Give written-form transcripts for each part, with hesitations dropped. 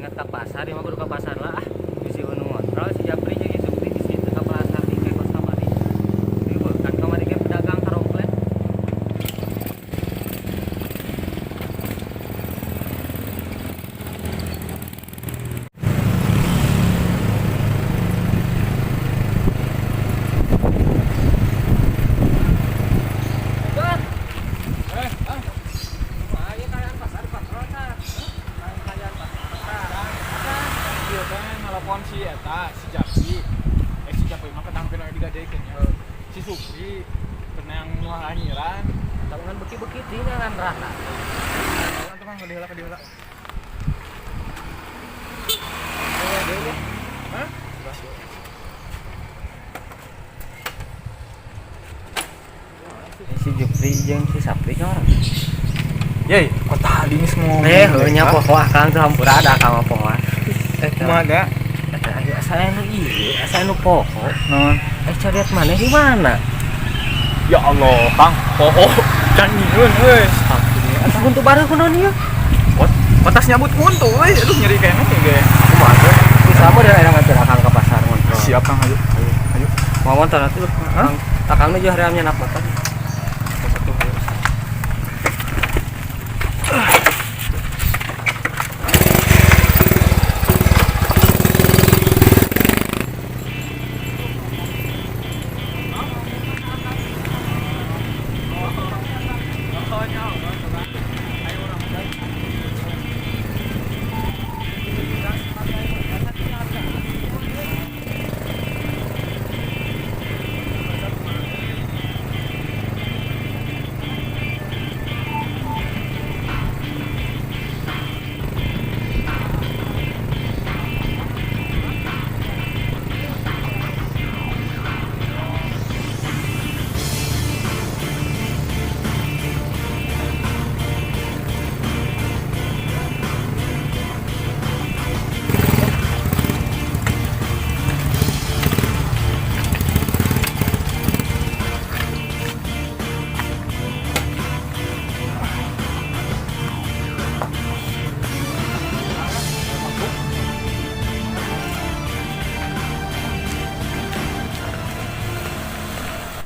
Ingat ka pasar, ieu mah kudu ka pasar lah ah. Bisi nu ngontrol si Japri jeung si Supri bisi teu ka pasar di kos kamari. Ieu kan kamari ge pedagang karomplet. Don. Eh, ah, Kumaha ieu kaayaan pasar kontrol tah? Kaayaan pasar. Ieu teh nelpon si eta, si Japri. Eh, si Japri mah ketang pinoy digadekeun nya. Si Supri kena yang nu anyiran. Tabungan beki-beki teh ngan rata. Atuh Kang, ka dieu heula. Hah? Si Jupri jeung si Sapri ka orang. Yey, kok tadi geus ngomong. Eh, heuh nya poho akang tuh hampura ada akang mah poho. Eh, kumaha ga? Eta aya asa anu ieu, asa anu poho. Non. Eh, cariat maneh di mana? Ya Allah, Kang, poho. Can nyieun euy. Atuh huntu bareng kunaon ieu? Kot, kotas nyabut huntu euy. Aduh, nyeri kayaknya nih ge. Kumaha tuh? Bisa mah da nganter akang ke pasar ngontrol. Siap Kang, ayo. Ayo. Ayo. Mau motor atuh. Hah? Akang, akang nu jeung hoream nyenak motor. Satu, ayo.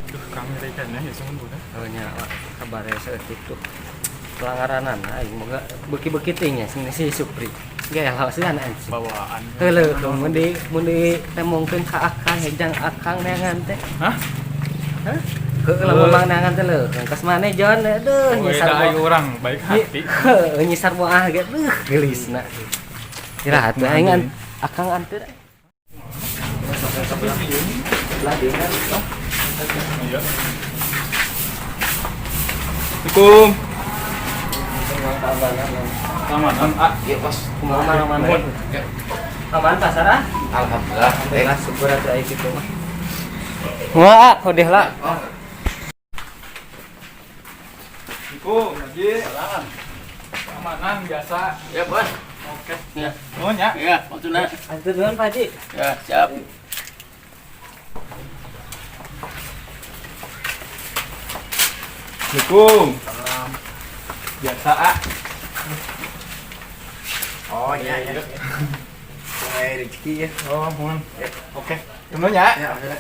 Duh, Kang nyeri kayaknya ya cuman budak. Oh nya kabare saeutik tuh. Pelanggaran aing moga beki-beki teh nya sing si Supri. Ge lawas kan anjing. Bawaan. Heuh, mun di temongkeun ka akang hejang akang neangan teh. Hah? Hah? Heuh, lamun mang neangan teh leuh. Kas maneh Jon, aduh Oh, nyisar da ayo urang baik hati. Heuh, nyisar boah ge duh geulisna. Iraha teh aing akang anteur. Lah dia kan. Iya. Assalamualaikum. Keamanan, ah. Iya bos. Kumaha mana-mana. Nuhun. Aman pasar ah? Alhamdulillah. Alhamdulillah syukur atuh aya kitu mah. Wah, hodeh lah. Oh, Assalamualaikum, Haji. Salam. Keamanan biasa. ya bos. Oke. Ya. Nuhun ya. Ya, maksudnya. Antur nuhun Pak Haji. Ya, siap. Assalamualaikum. Salam. Biasa, ah. Oh iya iya. Mulai rezeki ya. Oh, mohon. Oke. Tunggu ya. Ya, udah.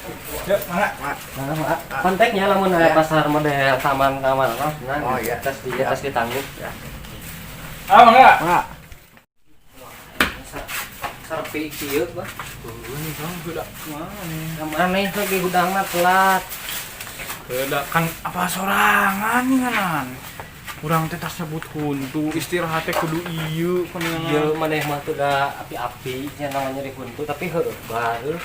Yuk, mangga. Nah, Pak. Kontaknya lamun aya pasar model taman taman mah. Nah, Oh, iya. Atas di atas ditanggung. Ya. Ah, mangga. Mak. Serpi kieu, Bah. Tuh, nih, Kang, udah mana nih? Maneh lagi hudangna telat. Udah kan apa sorangan nih nganan. Urang teh tas nyebut huntu, istirahat teh kudu ieu Ieu kuningan. maneh mah tuh da api-api nya namanya di huntu tapi heuh baru.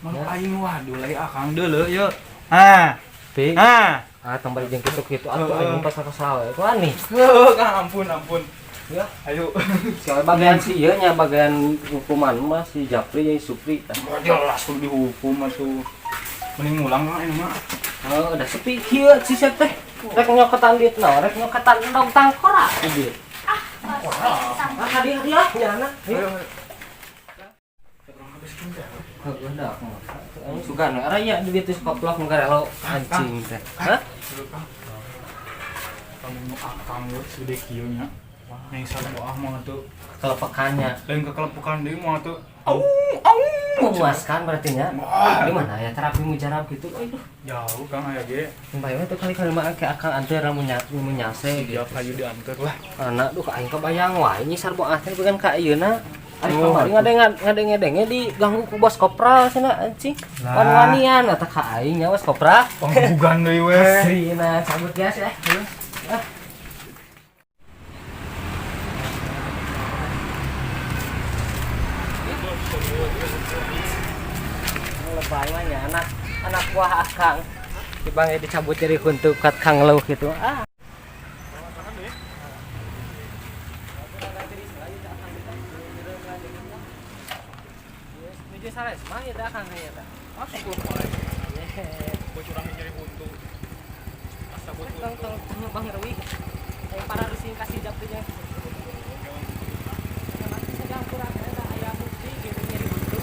Mah aing waduh lagi akang deuleu ye. Ah, Pi. ah. Ah, tambah jeung kitu-kitu atuh Heeh. aing pas kesal we. Ku aneh. Heuh, Kang, ampun, ampun. Ya. Ayo. Soalnya bagian si ieu nya bagian hukuman mah si Japri jeung Supri tah. Jelas kudu dihukum atuh. Mending mulang mah ini mah. Oh, udah sepi kieu si Sep teh. Rek nyoketan duit naon, rek nyoketan endog tangkora ieu. Ah, hadiah-hadiah nyana. Ayo, ayo. Heuh, dah aku mah. Aing sugan we araya di dieu teh koplok nu karelo anjing teh. Hah? Kamu nu akang we segede kieu nya. Nyisar boah mah tuh. Kelepekannya. Lain kekelepukan deui mah tuh. Au au. Memuaskan berarti nya. Wah. Di mana ya terapi mujarab gitu. Aduh. Jauh Kang aya ge. Bayangnya tuh kali-kali mah kayak akang anter lamun nyase gitu. Siap hayu diantar lah. Anak duh aing kebayang wae nyisar boah teh bukan ka ayeuna. Ari Oh, kamari ngadenge-ngadenge diganggu ku bos kopral cenah anjing. Lah. Wan-wanian eta ka aing nya bos kopral. Panggebugan deui we. Asrina cabut gas ya. Ah. Lebay mah nya anak anak buah akang. Dibang dicabut jadi huntu kat Kang Leuh gitu. Ah. Menuju sanes mah ya dah Kang ya dah. Masuk wae. Gua curang nyeri buntu. Asa buat Tong buntu. tong Bang Rewi. Yang para rusing kasih japtinya. Sedang kurang eta aya bukti gitu nyeri buntu.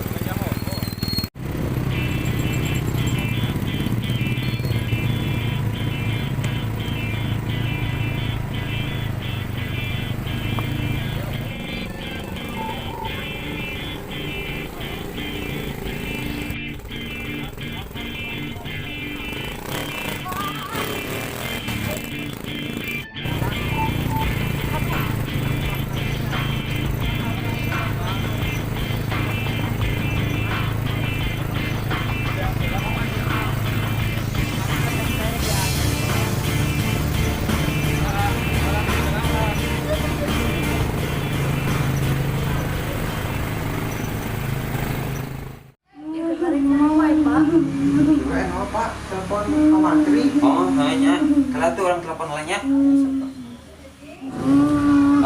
Keren Pak, telepon Mantri. Oh, hanya. Kalau tuh orang telepon lainnya.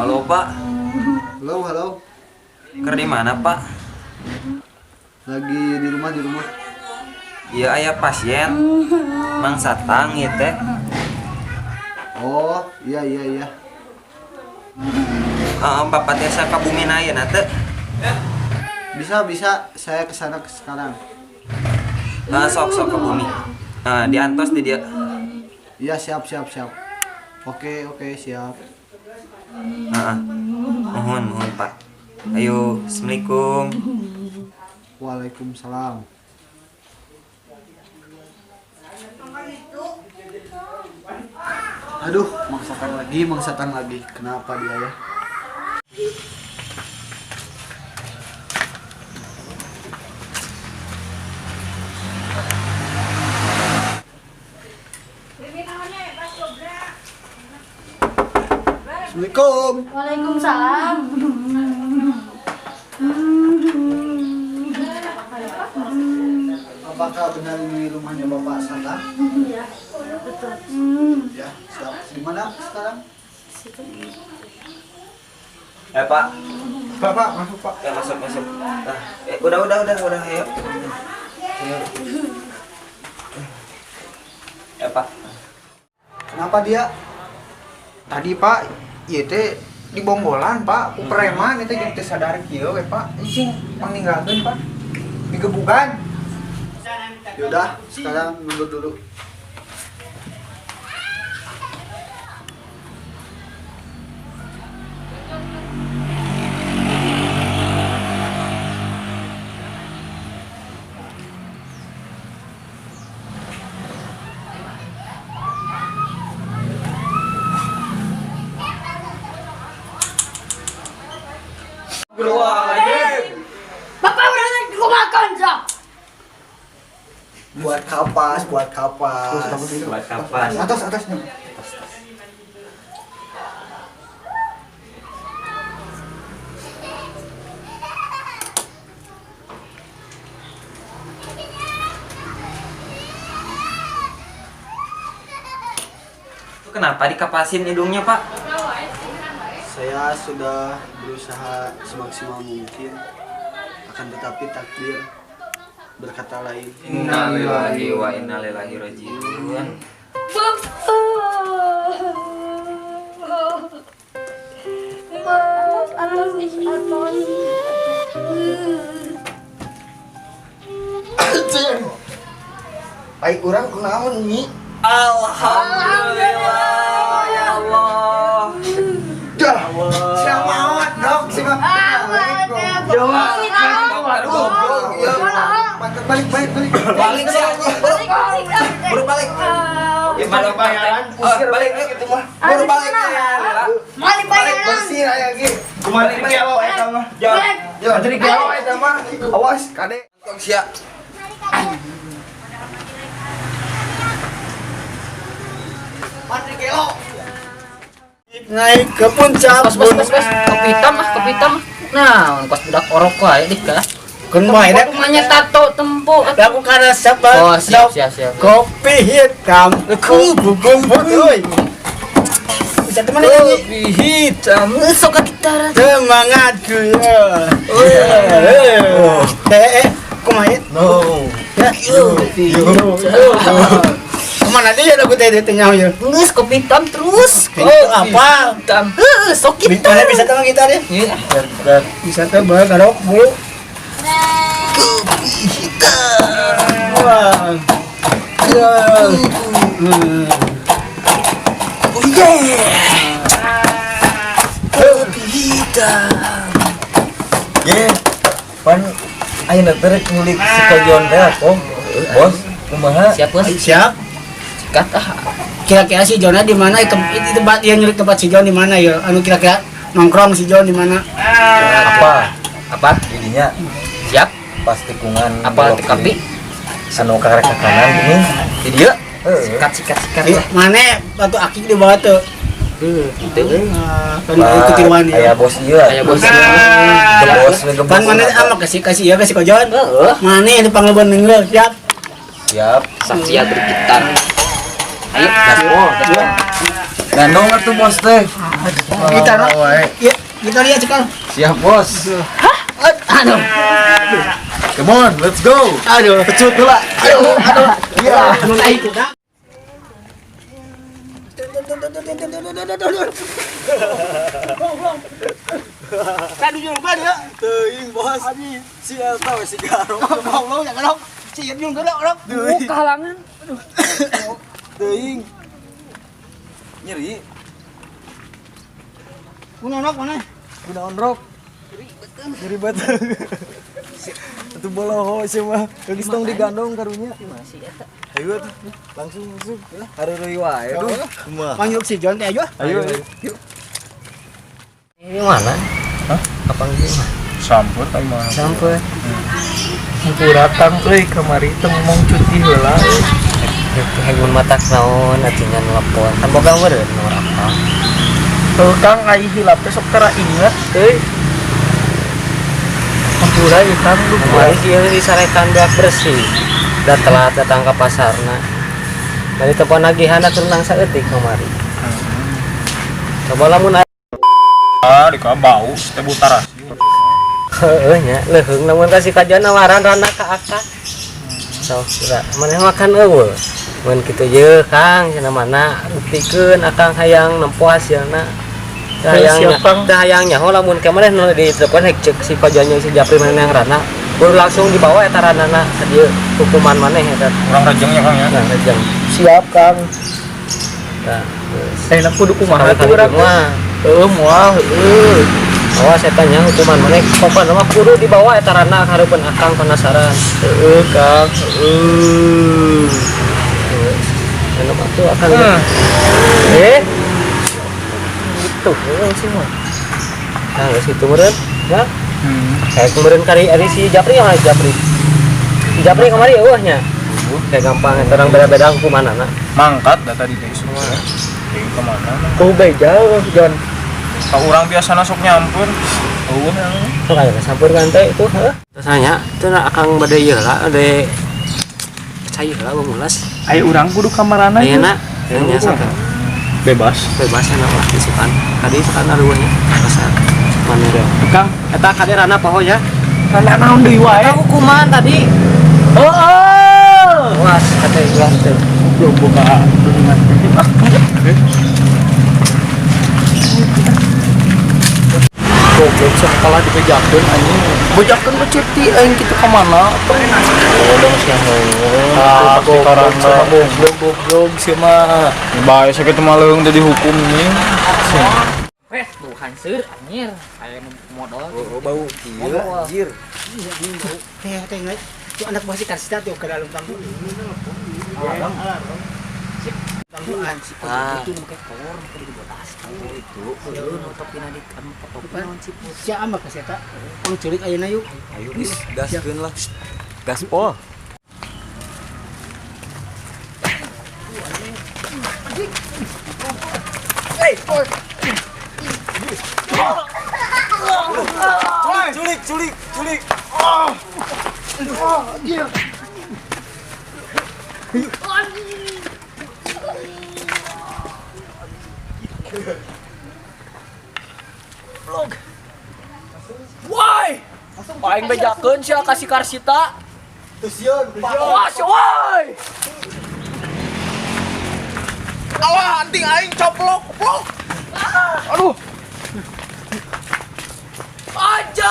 Halo, Pak. Halo, halo. Ker di mana, Pak? Lagi di rumah, di rumah. Iya, aya pasien. Mang Satang ieu teh. Oh, iya iya iya. Heeh, Bapak teh ka bumi ayeuna teh. Bisa, bisa. Saya kesana sekarang. Nah, sok sok ke bumi. Nah, diantos di dia. Iya, siap siap siap. Oke, oke, siap. Heeh. Mohon, mohon, Pak. Ayo, Assalamualaikum. Waalaikumsalam. Aduh, maksakan lagi, maksakan lagi. Kenapa dia ya? Assalamualaikum. Waalaikumsalam. Apakah benar ini rumahnya Bapak Santa? Iya, betul. Ya, siap. Di mana sekarang? Situ. Pak. Bapak, masuk, Pak. Ya, masuk, masuk. Nah, udah, ayo. Ayo. Pak. Kenapa dia? Tadi Pak, ieu teh di bonggolan Pak, ku preman itu jeung teu sadar kieu we Pak. Ising pangninggalkeun Pak. Digebugan. Yaudah, sekarang mundur dulu. Bapak udah makan, Zak. Buat kapas, buat kapas. Buat kapas. Atas atasnya. Itu kenapa dikapasin hidungnya, Pak? Saya sudah berusaha semaksimal mungkin, akan tetapi takdir berkata lain. Innalillahi wa inna ilaihi raji'un. Anjing. Baik urang kunaon nyi? Alhamdulillah ya Allah. Dah. Balik balik balik. Balik sih anjing. Balik, balik, Buru balik. Ya balik bayaran Oh, balik gitu mah. Buru balik ya. Balik Balik bayaran. bersih aya ge. Kumaha gelo eta mah. Balik. Ya, jadi gelo eta mah. Awas kade. Tong sia. Mantri gelo. Naik ke puncak. Bos bos bos bos. Kopi hitam ah, kopi hitam. Nah, kos budak orok wae dik ah. Kun bae deh. Kumanya tato tempo. Aku karena siapa? Oh, siap siap siap. Kopi hitam. Ku bubung euy. Bisa teman nyanyi. Kopi hitam. Sok gitar. Semangatku ya. Eh, kumaha? No. Ya. Kemana dia lagu teh teh nyaho ya? Geus kopi hitam terus. Itu apa? Hitam. Heuh, sok gitar. Mana bisa teman gitar ya? Iya. Bisa tuh bae garok bulu. Kopi hitam. Wah. Ya. Oh yeah. Kopi hitam. Ye, pan ayeuna teh rek nyulik si Kojon teh kom. Bos, kumaha? Siap, Bos. Siap. Sikat ah. Kira-kira si Jona di mana? Itu tempat dia nyulik tempat si Jon di mana ya? Anu kira-kira nongkrong si Jon di mana? Apa? Apa? Jadinya Siap. pas tikungan Apa belok TKP? kiri. Anu ke arah ke kanan gini. Di dieu. Heeh. Sikat sikat sikat. Eh, mana batu akik di bawah tuh? Gitu. Kan ikutin wan ya. Aya bos ieu. Aya bos ieu. Bos we gebos. Pan mana ama kasih kasih ya kasih kojon. Heeh. Mana itu pangleban nenggel siap. Siap. Satria bergitar. Ayo, gaspol, gaspol. Gandong atuh bos teh. Kita ya, kita lihat sekarang. Siap bos. Aduh. Come on, let's go. Aduh. Pecut heula. Aduh, aduh. Iya. Anu naik kita. Kadu jeung ban ya. Teuing bos. Si Elta we si garong. Goblok ya garong. Si jeung garong. Kahalangan. Teuing. Nyeri. Kunaon rok mana? Kunaon rok? Nyeri beuteung. Itu boloho sih mah. Geus tong digandong karunya. Ayo atuh. Langsung langsung. Hareureuy wae duh. Kumaha? Panggil si John teh ayo. Ayo. Yuk. Ini mana? Hah? Apa ini mah? Sampur tadi mah. Sampai. Hampura tang euy kamari teh ngomong cuti heula. Hegun mata naon atunya nelpon. Kan boga meureun nomor apa? Tuh Kang ai hilap teh sok tara inget euy. Hampura ieu Kang lu Kemarin sih yang disarekan beak bersih. Udah telat datang ke pasarna. Dari telepon nagihan atuh nang saeutik kamari. Coba lamun Ah, di ka bau teh butar. Heeh nya, leuheung lamun kasih kajian nawaran rana ka akak. Sok kira maneh makan eueuh. Mun kitu ye Kang cenah mana buktikeun akang hayang nempo hasilna. Teu hayang Siap, Kang. teu hayang nyaho lamun ke maneh nu di telepon hek ceuk si kajian si Japri maneh yang rana. Kudu langsung dibawa eta ranana ka dieu hukuman maneh eta. Urang rejengnya Kang ya. Nah, rejeng. Siap Kang. Tah, geus. Ayeuna kudu kumaha Sekali-kali tuh urang teh? mah. Heueuh moal heueuh. Awas eta nya hukuman maneh pokona mah kudu dibawa eta rana ka hareupeun akang penasaran. Heueuh Kang, heueuh. Minum atuh akang. Eh. Gitu, heueuh sih mah. Nah, geus kitu meureun, ya. Kayak kemarin kari ari si Japri yang Japri. Si Japri kemari eueuh nya. Kayak gampang eta orang beda-beda hukumanana. Mangkat dah tadi teh semua. Deui ka mana? Ku beja John. Ka urang biasana sok nyampur. Eueuh yang Sok aya sampur kan teh itu heuh. Terus nanya, teu na akang bade ieu lah, bade cai heula mulas. Ayo urang kudu ka marana. Ayeuna nya sok Bebas. bebas enak lah isukan. Tadi isukan aruhnya pasar. Mana Kang, eta kade rana poho ya. rana naon deui wae? Eta hukuman tadi. Heeh. Awas kata ulah teu. Belum buka dukungan. Goblok sok kalah dibejakeun anjing. Bejakeun ke cuti aing kitu ka mana? Bodong sia heueuh. Ah, goblok sama goblok goblok sia mah. Bae sakitu mah leuheung teh dihukum nih. Wes, bau hanseur anjir. Saya modal. Oh, bau kieu anjir. Teh teh nggak. Itu anak buah si Karsita tuh ke dalam tangguh. Alarm. Tangguhan si itu make kolor make di botas. Itu heueuh nu topina di anu topi naon ciput. Sia ama ka eta. Pang culik ayeuna yuk. Ayo geus gaskeun lah. Gaspol. Culik, culik, culik. Woi! Aing bejakeun sia ka si Karsita. Teu sieun. Awas woi! Alah, anting aing coplok, plok. Aduh. Ajan!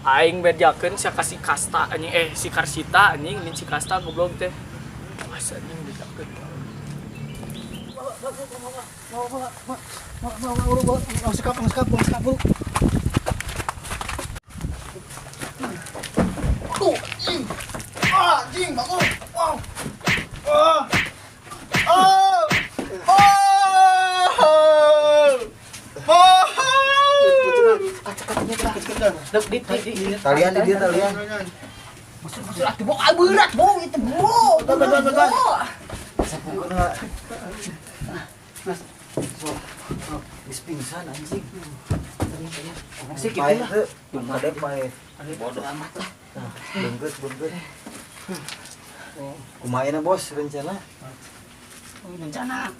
Aing bejakeun sia ka si Kasta anjing si Karsita anjing ini si Kasta goblok teh. Awas anjing bejakeun. Aduh, anjing. Ah, anjing, bangun. Wow. Ah. Ah. Ah. Ah. Talian di dia talian. Masuk atuh bo berat bo itu bo. Betul. Sapukeun lah. Mas. Geus pingsan anjing. Sih kitu lah. Kade pae. Bodoh amat lah. Beungkeut, beungkeut. Kumaha na bos rencana? Rencana.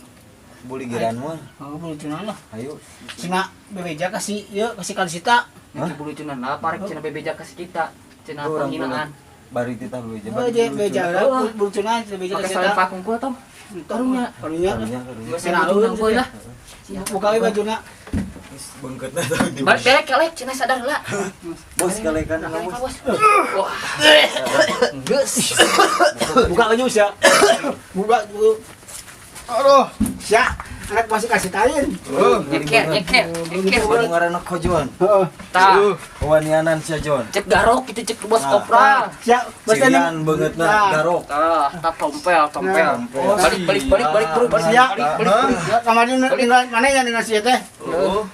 Buligiran mah. Oh, bulucunan lah. Ayo. Cina bebeja kasih ieu kasih Karsita. Hah? Bulucunan lah parek cenah bebeja kasih kita. Cenah Urang penghinaan. Bari titah bebeja. Oh, je bebeja lah bulucunan bebeja Pakai kasih salin kita. pakungkul tom. Karunya. Karunya. Karunya, karunya. Cenah Bulucunan unggul lah. Buka we bajuna. Geus beungkeutna tah di. Balik belek kelek cenah sadar lah. Bos kalekan lah bos. Bos. Wah. Geus. Buka baju sia. Buka. Aduh. Sia, anak masih kasih tain. Nyeker, nyeker, nyeker. Baru ngaranna Kojon. Heeh. Tah, Wanianan sia Jon. cek garok itu cek bos Nah. kopral. Sia, Cirian beungeutna garok. Tah, tah tompel, tompel. Tompel. Balik, balik, balik, balik, bro, balik, Siap. balik, balik, balik. Ya, kamari mana yang dengan si teh?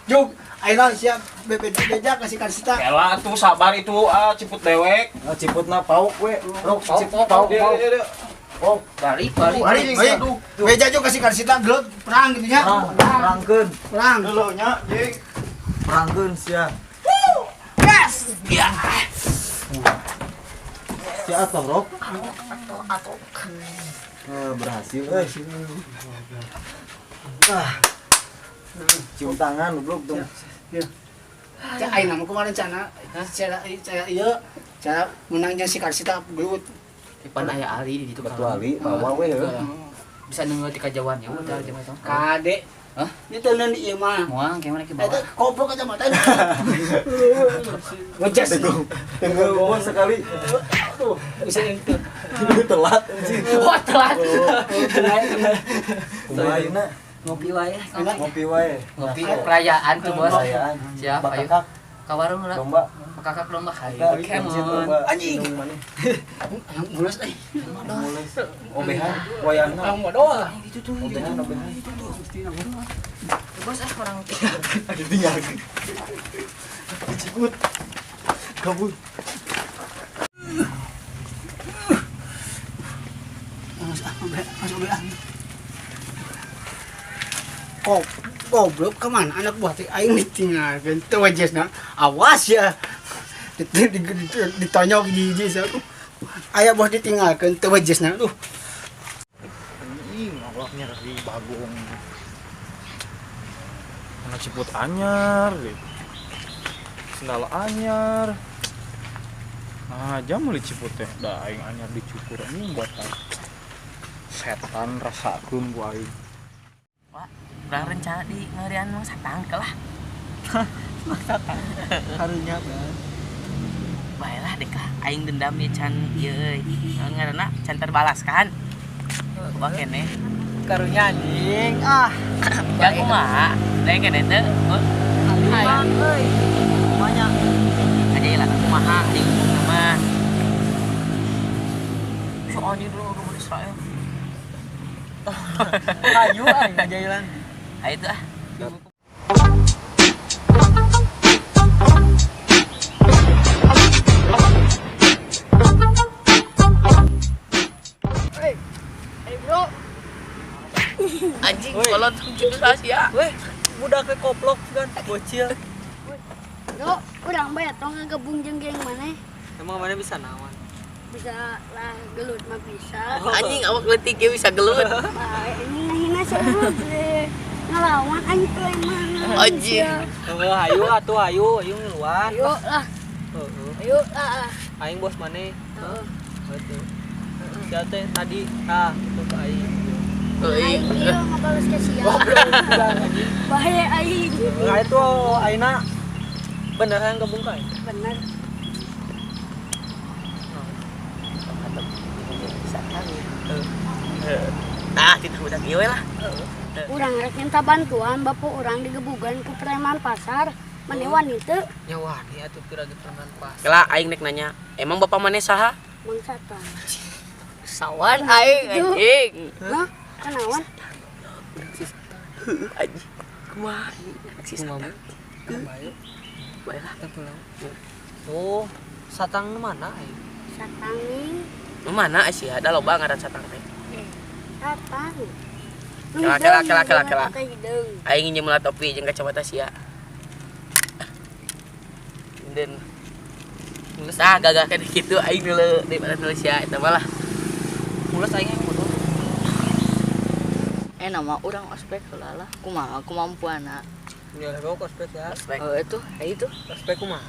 Juk, ayeuna siap bebeja kasih Karsita. Kela tuh sabar itu ciput dewek. Nah, ciputna pauk we. Rok Pauk, ciput pauk, pauk pauk. pauk. Pauk. Balik, balik. Balik, balik. Beja juga kasih Karsita gelut perang gitu nya. Perang, perangkeun. Perang. Dulu nya, anjing. Perangkeun sia. Yes. Ya. Sia atoh rok. Atoh, berhasil euy. Ah. Cium tangan goblok dong. Cak aing mah kumaha rencana cara cara ieu cara menangnya si Karsita gelut. Pan aya Ali di ditu Batu Ali bawa we heuh. Bisa nunggu ti kajauhan ya udah jeung eta. Kade. Hah? Ini teuneun ieu mah. Moal gimana ke bawah. Eta koplok kacamata. Ngejas. Tunggu bos sekali. Aduh, bisa itu. Telat anjing. Wah, telat. Kumaha ayeuna? Ngopi wae. Ngopi wae. Ngopi perayaan tuh, Bos. Perayaan. Siap, ayo. Bakakak Ka warung lah. domba. Kakak domba. Kita Kemon. domba. Anjing. Minum mana? Mules euy. Mules. Obehan wayangna. Ang modal. Itu tuh. Obehan obehan. Bos ah orang Ditinggal. Diciput. Kabur. Masuk ah. Kok goblok kemana anak buah teh aing ditinggalkeun teu wajesna. Awas ya. Ditonyok hiji-hiji sia. Aya buah ditinggalkeun teu wajesna. Aduh. Anjing, Allah nyeri bagong. Mana ciput anyar gitu. Sendal anyar. Nah, jam meuli ciput teh. Da aing anyar dicukur anjing buat setan rasakeun ku aing. Wah, urang rencana di ngerian Mang Satang ke lah. Mang Satang. Karunya banget. Baiklah dek lah, aing dendam ya can ieu euy. Ngaranna can terbalaskan. Kumaha keneh? Karunya anjing. Ah. Ya kumaha? Lain keneh teu. Aing euy. Banyak. Aja lah kumaha di mah. Soalnya dulu agama Israel. Ayo aing ngajailan. Ayo tuh ah. Hey bro, Anjing kolot gitu sia. Weh, budak ke koplok kan bocil. Bro, urang bae tong ngagabung jeung geng maneh. Emang mana bisa nawan? Bisa lah gelut mah bisa. Anjing awak leutik ge bisa gelut. Bae anjing ngahina sia ngelawan anjing preman. Anjing. Heuh, ayo atuh ayo, ayo ngiluan. Ayo lah, Heeh. ayo lah. Aing bos maneh. Heeh. Betul. Sia teh tadi tah gitu ke aing. Aing Aing ieu ngabales ke sia. Bae aing. Nah itu aina bener yang gabung ka? Bener. Nah, titah budak ieu we lah. Urang rek minta bantuan bapak urang digebugan ku preman pasar. Maneh wani teu? Nya wani atuh pira ge preman pasar. Kela aing nek nanya, emang bapak maneh saha? Mang Satang. Sawan aing anjing. Hah? Kenawan? Heuh anjing. Kumaha si Kumaha? Satang? Bae lah. Oh, satang nu mana aing? Satang ning. Nu mana sih ada loba ngaran satang teh. Satang. Kela kela kela kela kela. Hideung. Aing nginjem lah topi jeung kacamata sia. Dan Tah gagah kan kitu aing dulu daripada nulis sia eta mah lah. Mules aing yang bodoh. Nama urang ospek heula lah. Kumaha kemampuanna. Ya, kau ospek ya. Ospek. Heuh itu, itu. Ospek kumaha?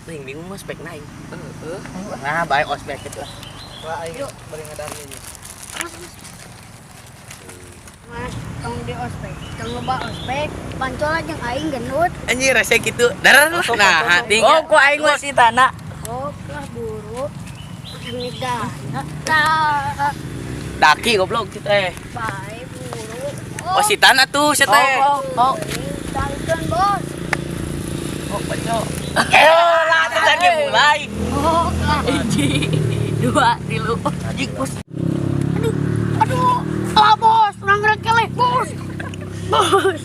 Aing bingung mah ospek na aing. Heeh. Nah, bae ospek kitu lah. Wah, aing bari ngadar ini. Mas, tong di ospek. Tong loba ospek, pancol jeung aing gendut. Anjir rasa kitu. Darar lah. Nah, ting. Oh, ku aing mah si tanah. Oh, lah buru. Ini dah. Tah. Daki goblok kitu teh. Bae buru. Oh, si tanah tuh sia teh. Oh, oh. Tangkeun, Bos. Oh, paco. Eh, lah teh lagi mulai. Oh, lah. Hiji, dua, tilu. Anjing, bos. Aduh, aduh. Ah, bos, urang rek keleh, bos. Bos.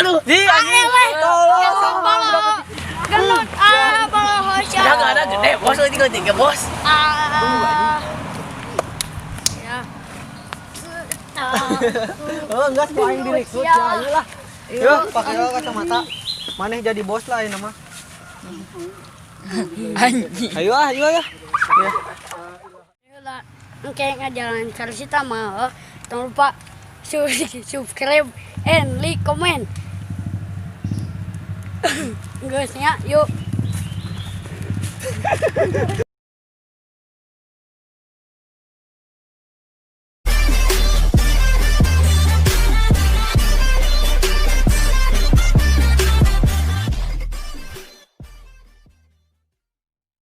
Aduh, Di anjing. Tolong. Gendut. Ah, bos. Udah enggak ada gede, bos. Tinggal tiga, bos. Ah. Ya. Oh, enggak ku aing direkrut ya, ayo lah. Yuk, pakai kacamata. Maneh jadi bos lah ayeuna mah. Anjing. Ayo ah, ayo ya. Ayo lah. Oke, ngajalan carita mah. Jangan lupa subscribe and like, comment. Guys, ya, yuk.